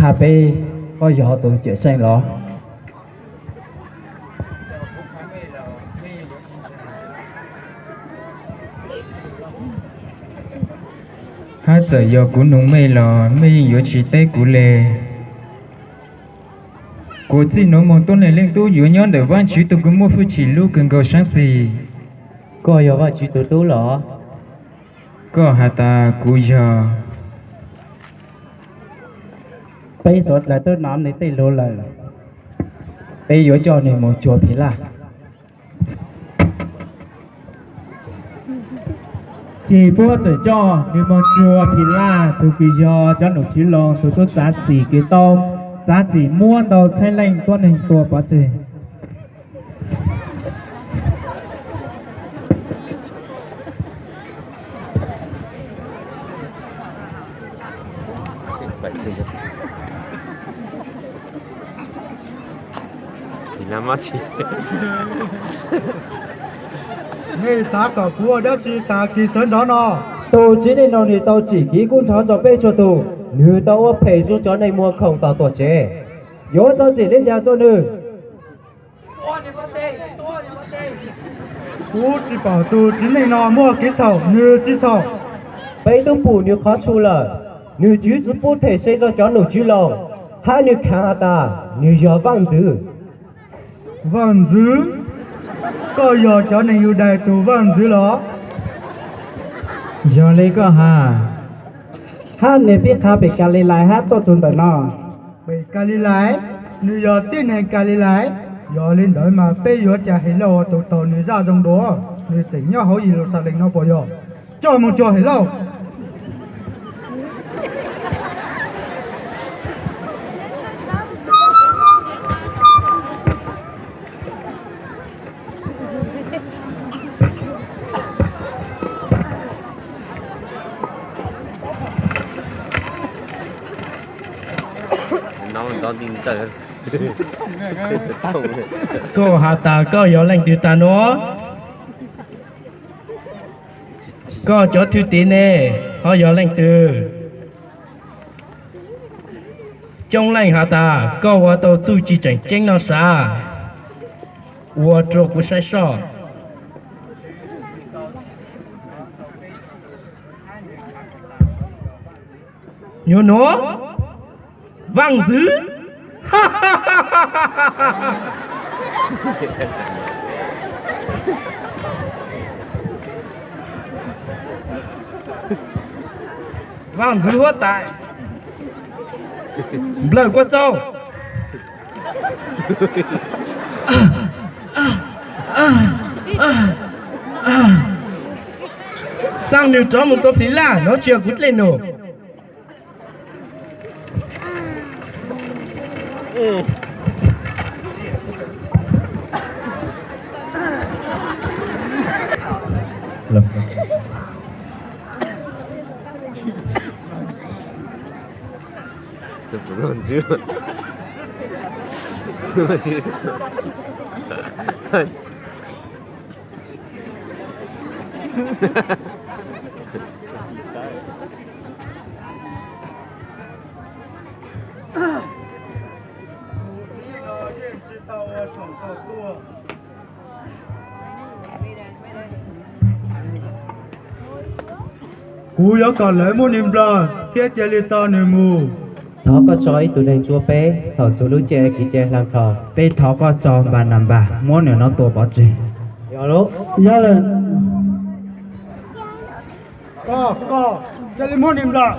Peb, koj yog tus cawm seej los? Hab txawm yog kuv nug mej los mej yeej yuav tsis teb kuv le. Kuv txij nuav moog tuab neeg leej tub yuav nyob ntawm Vaajtswv tug kws muaj hwj chim lub kws nkaus sab xis. Koj yog Vaajtswv tug tub los? Koj has tas kuv yog. Peb suav dlawg twb nov nwg tej lug lawm, peb yuav coj nwg moog tsuag phim laj. Ces puab txawm coj nwg moog tsuag phim laj, tug kws yog cov nom tswv loos tug tub txav txim kws tau txav txim muab ntau txheeb leej tuab neeg tua pov tseg. Nej xav kom kuv ua dab tsi tas kis sawv ntxov no? Tug txiv neej no nwg tau tsim kev kub ntxhov rua peb txhua tug, nwg tau ua phem rua cov neeg muag khoom tom tuam tsev. Yuav txo txim le caag rua nwg? Kuv tsis pom tug txiv neej no muaj kev txhaum, nwg tsis txhaum. Peb tub pum nwg qhov txhum lawm. Nwg tswv tsi pub them se rua cov nom tswv loos, hab nwg khaav has tas nwg yog vaaj ntxwv. Vaaj ntxwv? Koj yog cov neeg Yudais tug vaaj ntxwv los? Yog le koj has. Hab nwg pib qha pem Kalilais hab tuaj txug ntawm no. Pem Kalilais? Nwg yog tib neeg Kalilais? Yog le ntawd mas peb yuav ca Helauj tug taug nwg zaj zoo dua, nwg tseem nyob hauv Yeluxalees no puas yog? Coj moog tsuag Helauj. Koj has tas koj yog leej twg tag nuav? Koj cov thwj tim ne, ho yog leej twg? Coob leej has tas koj ua tau txuj ci tseem ceeb no sav, ua rua kuv saib soj. Nyuag nuav, vaaj ntxwv. Vaaj ntxwv huab tais, nplawm kua txaug. Xaa nwg rov moog tua phim laj, nov tsi yog kuv dlej num. Kuv yuav kom lawv muab nwg nplawm thiab cia li tso nwg mus. Thov koj tso ib tug neeg ntsuab peb thaum txug lub caij kev cai hla dhau. Peb thov koj tso Npananpas muab nwg no tua pov tseg. Yog lawm. Koj, koj cia li muab nwg nplawm.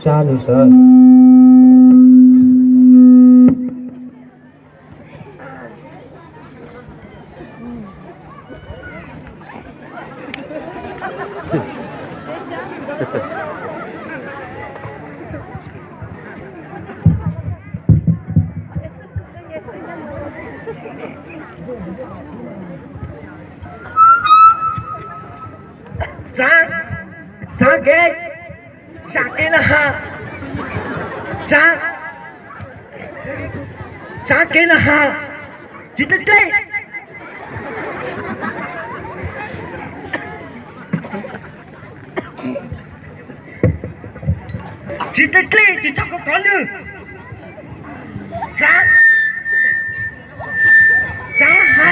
Tsa nws sawv. Txav, txav kev, txav kev na ha, txav, txav kev na ha, tsis dlej dlej. Tsis dlej dlej, tsis txhob kov kov nws. Txav, txav ha.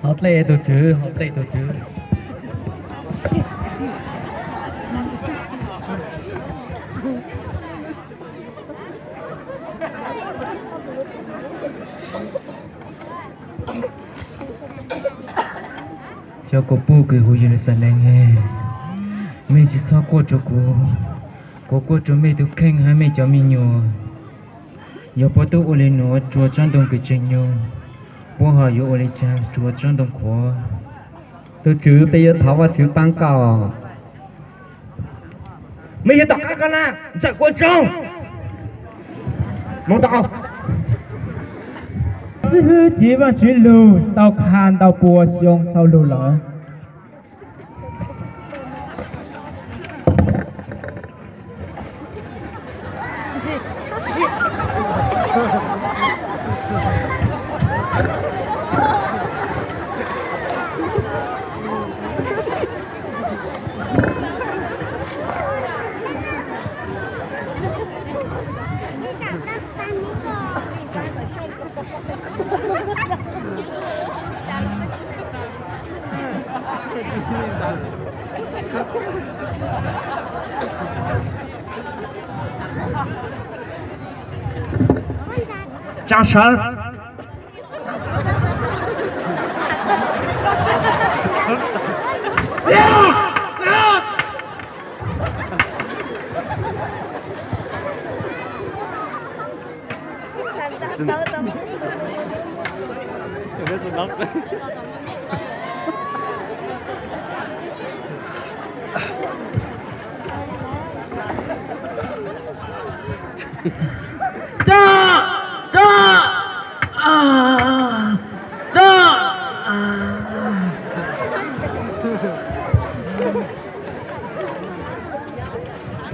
Ho dlej tus tswv, ho dlej tus tswv. Cov kuv phooj ywg huv Yeluxalees, mej tsis txhob quaj rua kuv, kuv quaj rua mej tug kheej hab mej cov me nyuam. Yog puab tub ua le nuav rua tsob ntoo kws tseem nyug, puab ho yuav ua le caag rua tsob ntoo qhuav? Tug tswv, peb yuav thov Vajtswv paab koj. Mej yuav tom qab koj na, ntxawm kuv tsoog. Xib hwb tsiv Vajtswv lug tau qha ntau pua xyoo dhau lug lawm. Tsa sawv.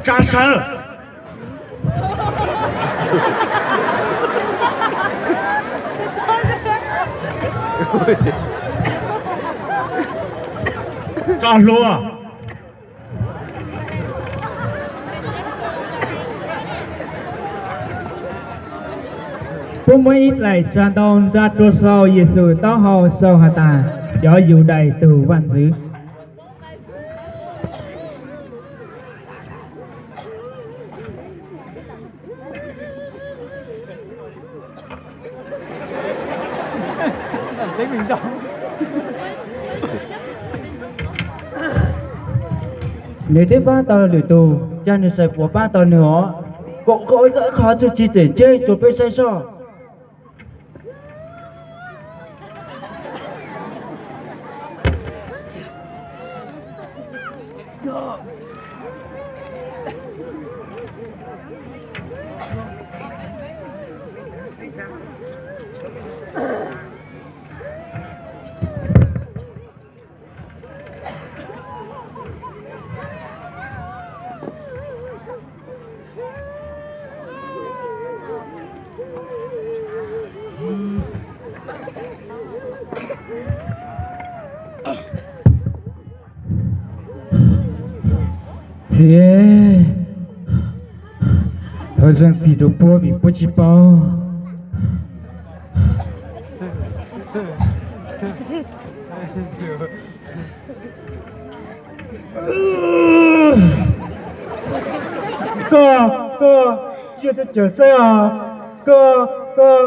Tsa sawv. Tso hlua. Puab muab ib daim tsav ntoo ntsa rua sau Yexus taub hau sau has tas, Cov Yudais tug Vaajntxwv. Nws twb paab tau lwm tug, ca nws xaws puas paab tau nws os. Kom qhov txuj ci tseem tseg rua peb saib soj. Txiv, thov zeej txim rua puab vim puab tsi paub. Koj, koj, yog cawm xwb os. Koj, koj,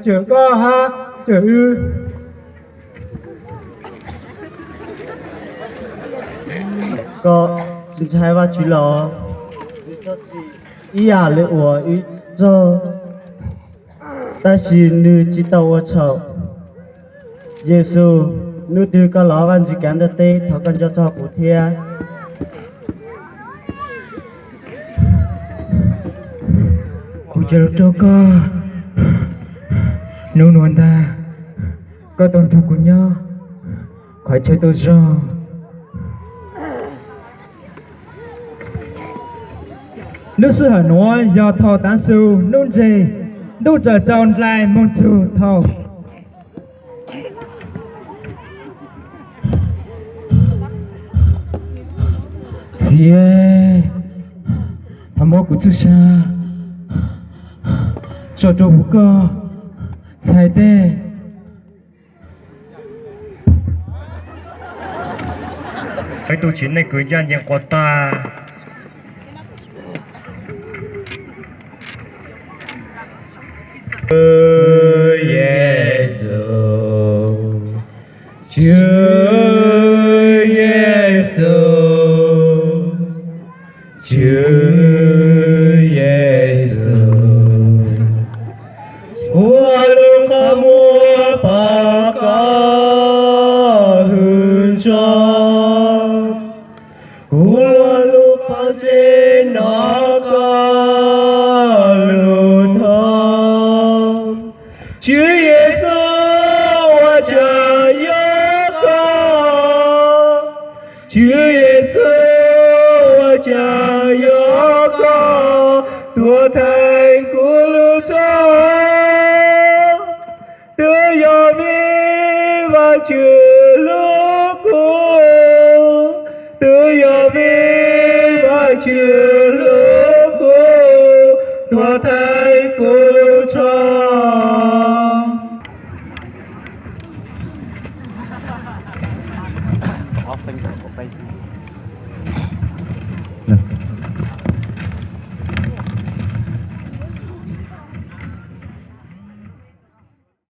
cawm koj hab cawm wb. Koj tsi ntshai Vajtswv los? Ib yam li uas wb txog, tab sis nws tsi tau ua txhaum. Yexus, hnub twg koj los Vajtswv kav ntuj teb thov koj nco txog kuv thiab. Cia lug rau koj, nub nuav ntag, koj tau nrug kuv nyob qhov chaw tau zoo. Lub sij hawm nuav yog thaum tav su nub ntseg, ntuj tsaws rau ndlais moog txug thaum. Txiv, thov muab kuv txuj sa tso rua huv koj txhais teg. Peb tug txiv neej kwv ncaj ncees quas tag. Tswv Yexus, Tswv Yexus, Tswv Yexus, kuv lub qhov muag pom koj hwm ntsoo, kuv lub qhov ntsej hnov koj lug thov. Tswv Yexus, ua cas yog koj? Tswv Yexus, ua cas yog koj tuaj theej kuv lub txoj? Twb yog vim Vaajtswv hlub kuv, twb yog vim Vaajtswv hlub kuv, tuaj theej kuv lub txoj.